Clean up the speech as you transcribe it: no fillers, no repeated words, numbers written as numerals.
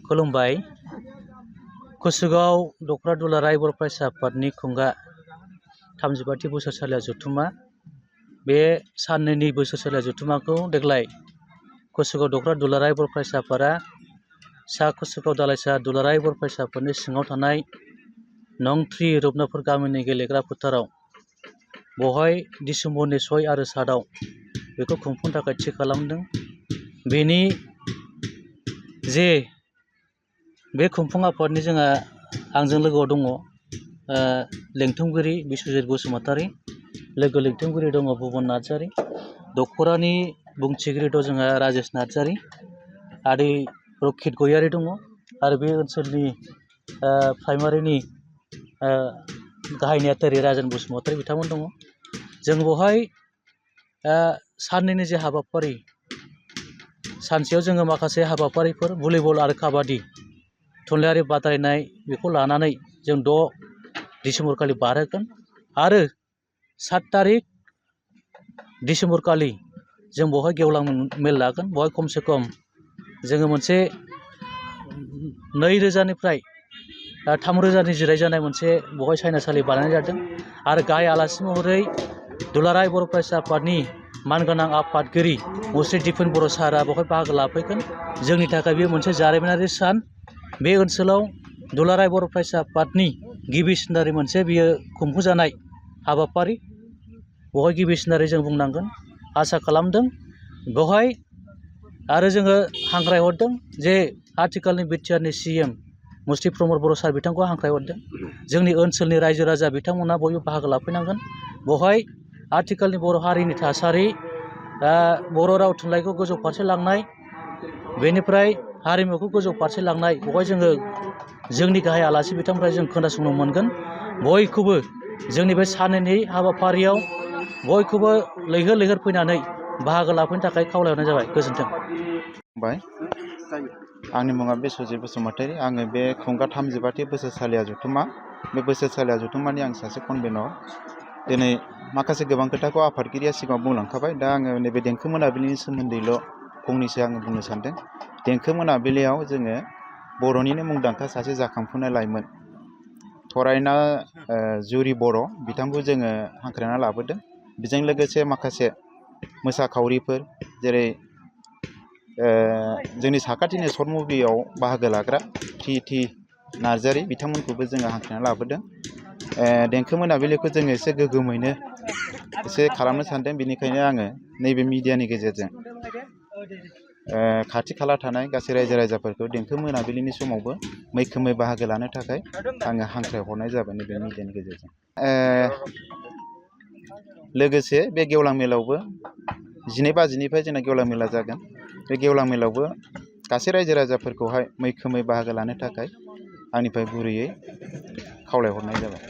खुलुमबाय। कुसुगाव दखरा दुलाराय बर' फरायसा आफादनि खुंगा 35थि बोसोरसालिया जथुम्मा। बे साननैनि बोसोरसालिया जथुम्माखौ देग्लाय कुसुगाव दखरा दुलाराय बर' फरायसा आफादा सा कुसुगाव दालाइसा दुलाराय बर' फरायसा आफादनि सिङाव थानाय नं 3 रुपनाफुर गामिनि गेलेग्रा फोथाराव बेवहाय डिसेम्बरनि 6 आरो 7 बेखौ खुंफुंनो थाखाय थि खालामदों। बेनि जे बे खुंफुं आफादनि जोंहा आंजों लोगोआव दङ लेंथुमगिरि बिस्वजित बसुमतारी, लोगो लेंथुमगिरि दङ भुबन नार्जारी, दखरानि बुंथिगिरि दं जोंहा राजेश नार्जारी, आदै रक्षित गयारी दङ आरो बे ओनसोलनि प्राइमारिनि गाहाय नेहाथारि राजेन बसुमतारी बिथांमोन दङ। जों बेवहाय साननैनि जे हाबाफारि, सानसेयाव जोङो माखासे हाबाफारिफोर भलिबल आरो काबादि थुनलाइयारि बादायनाय बेखौ लानानै जों 6 डिसेम्बर खालि बारहोगोन आरो 7 तारिख डिसेम्बर खालि जों बेवहाय गेवलां मेल लागोन। बेवहाय खमसे खम जोङो मोनसे 2000निफ्राय 3000नि जिरायजानाय मोनसे बेवहाय सायनासालि बानायनाय जादों आरो गाहाय आलासि महरै दुलाराय बर' फरायसा आफादनि मानगोनां आफादगिरि मुस्रि दिफेन बर' सारआ बेवहाय बाहागो लाफैगोन। जोंनि थाखाय बेयो मोनसे जारिमिनारि सान। बे ओनसोलाव दुलाराय बर' फरायसा आफादनि गिबिसिनारि मोनसे बियो खुंफुंजानाय हाबाफारि, बेवहाय गिबिसिनारि जों बुंनांगोन। आसा खालामदों बेवहाय आरो जोङो हांख्रायहरदों जे आथिखालनि बिटिआरनि CM मुस्रि प्रमद बर' सार बिथांखौ हांख्रायहरदों जोंनि ओनसोलनि रायजो राजा बिथांमोना बयबो बाहागो लाफैनांगोन। बेवहाय आथिखालनि बर' हारिनि थासारि, बर' राव थुनलाइखौ गोजौ फारसे लांनाय, बेनिफ्राय हारिमुखौ गोजौ फारसे लांनाय, बेवहाय जोङो जोंनि गाहाय आलासि बिथांनिफ्राय जों खोनासंनो मोनगोन। बयखौबो जोंनि बे साननैनि हाबाफारियाव बयखौबो लैहोर लैहोर फैनानै बाहागो लाफैनो थाखाय खावलायहरनाय जाबाय। गोजोन्थों। आंनि मुङा बिस्वजित बसुमतारी। आङो बे खुंगा 35थि बोसोरसालिया जथुम्मा, बे बोसोरसालिया जथुम्मानि आं सासे कनभेनर। दिनै माखासे गोबां खोथाखौ आफादगिरिया सिगाङाव बुंलांखाबाय। दा आङो नैबे देंखो मोनाबिलिनि सोमोन्दैल' फंनैसो आङो बुंनो सानदों। देंखो मोनाबिलियाव जोङो बर'निनो मुंदांखा सासे जाखांफुनाय लाइमोन थरायना जुरि बर' बिथांखौ जोङो हांख्रायना लाबोदों। बेजों लोगोसे माखासे मोसाखावरिफोर जेरै जोंनि साखाथिनि सर्ट मुभियाव बाहागो लाग्रा प्रिति नार्जारी बिथांमोनखौबो जोङो हांख्रायना लाबोदों। देंखो मोनाबिलिखौ जोङो एसे गोग्गोमैनो एसे खालामनो सानदों। बेनिखायनो आङो नैबे मिडियानि गेजेरजों खाथि खाला थानाय गासै रायजो राजाफोरखौ देंखो मोनाबिलिनि समावबो मैखोमै बाहागो लानो थाखाय आङो हांख्रायहरनाय जाबाय नैबे मिडियानि गेजेरजों। लोगोसे बे गेवलां मेलावबो 12 बाजिनिफ्राय जोंना गेवलां मेला जागोन। बे गेवलां मेलावबो गासै रायजो राजाफोरखौहाय मैखोमै बाहागो लानो थाखाय आंनिफ्राय गुरैयै खावलायहरनाय जाबाय।